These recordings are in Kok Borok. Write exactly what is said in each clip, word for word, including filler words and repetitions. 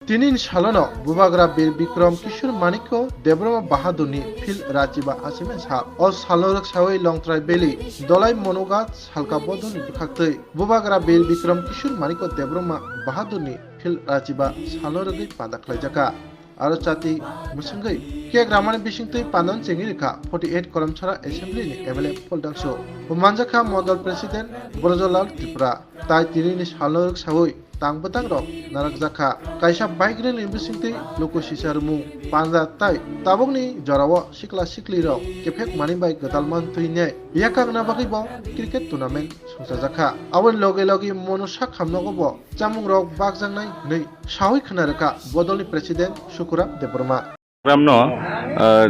Tinini salono Bubagra Bir Bikram Kishore Manikya Debbarma Bahadurni Phil Rajiba Achievement Sal. O salno rwksawi Longtrai Valley, Dolai Monogat, Salka Bodolni bwkhaktwi Bubagra Bir Bikram Kishore Manikya Debbarma Bahadurni Phil Rajiba salno rwgwi panda khlaijakha. Aro chati mwswngwi cake ramani bisingtwi pandano chengwi rwkha forty eight Karamchara Assembly ni M L A Paul Dangso. Bo manjakha Mondol President Brojolal Tripura. Tai tinini salno rwksawi tang bwtang rok narakjakha. Kaisa bike rally ni bisingtwi luku sisa rwmung panda tai tabukni jorao sikla sikli rok kephek mani bai gwdal man twi ne yakakna bagwi bo cricket tournament songchajakha. Aboni loge loge mono sak hamnogo bo chamung rok bakjaknai hwnwi sawi khna rwkha Bodolni President Sukuram Debbarma. Program no, ah,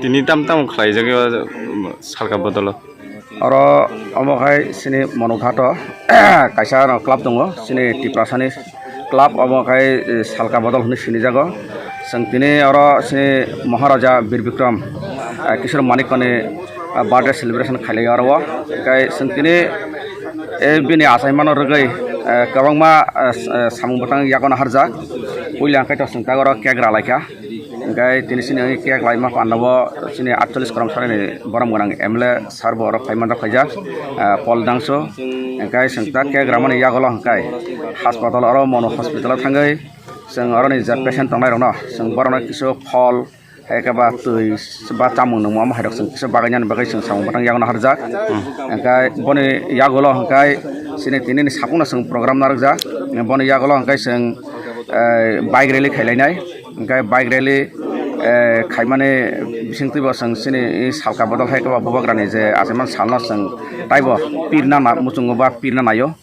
tini tam tam khlai jagwi o, um, Salka Bodolo. Oro omo khai sini Monoghato kaisa no club tongo, sini Tiprasani club omo khai, eh, Salka Bodol hwnwi sini jago. Chwng tini oro sini Maharaja Bir Bikram, eh, Kishore Manikyani, eh, birthday celebration khailai oro o. Khai chwng tini, eh, bini achaimano rwgwi, eh, kwbangma, eh, s-, eh, samung bwtang yago naharjak. Puila khai to chwng ta oro cake ralaikha. Hingkai tini sini cake laima panda bo sini atchollis Karamchara ni borom gwnang M L A sir bo oro phai manjak khaijak, ah, Paul Dangso. Hingkai chwng ta cake ramani yagulo hingkai hospital oro Mono hospital o thangwi chwng oroni je patient tongnai rokno chwng borokno kisu phol hai khe ba twi ba chamung nungmung omo hai rok chwng kisa bagwi nani bagwi chwng samung bwtang yago naharjak. Hingkai boni yagulo hingkai sini tini ni sakung no chwng program narwkjak. Boni yagulo hingkai chwng, eh, bike rally khailainai. Hingke bike rally, eh, khaimani bisingtwi bo chwng chini Salka Bodol hai khe bo Bubagrani je achaiman salno chwng taibo pirna na muchungo ba pirna naio.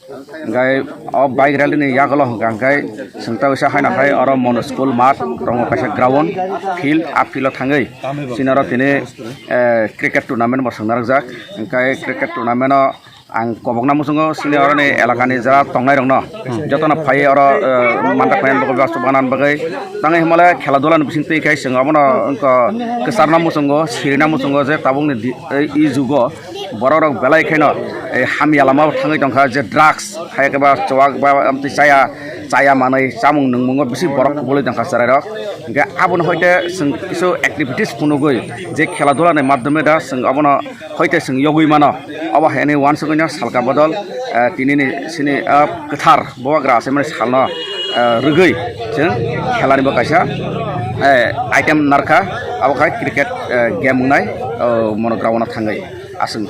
Hingke o bike rally ni yagulo hingka hingke chwng ta uisa haina hai oro Mono school math tongo kaisa ground field, a field o thangwi chini oro tini, eh, cricket tournament bo chwng narwkjak. Hingke cricket tournament o ang kobokna muchungo sini oroni elakani jara tongnai rokno jotono phai oro, eh, mandak phai bagwi baksa banan bagwi tangwi himale khela dula ni bising twi khai chwng abono wngkha kwcharna muchungo sirina muchungo je tabukni di-, eh, i jugo borok rok belai kheno, eh, hamya lama o thangwi tongkha je drugs hai khe ba chuwak ba amtwi chaya chaya manwi chamung nungmungo bisi borok kubului tongkha cherai rok hingke abono hoite chwng kisu activities phunugwi je khela dula ni madhyome da chwng abono hoite chwng yogwi mano. Obo hai ani uansugwino Salka Bodol, eh, tinini sini, ah, kwthar Bubagra achaimani salno, eh, rwgwi chwng khelani bo kaisa, eh, item narwkha. Abo khai cricket, eh, game wngnai, oh, mono ground o thangwi aswk.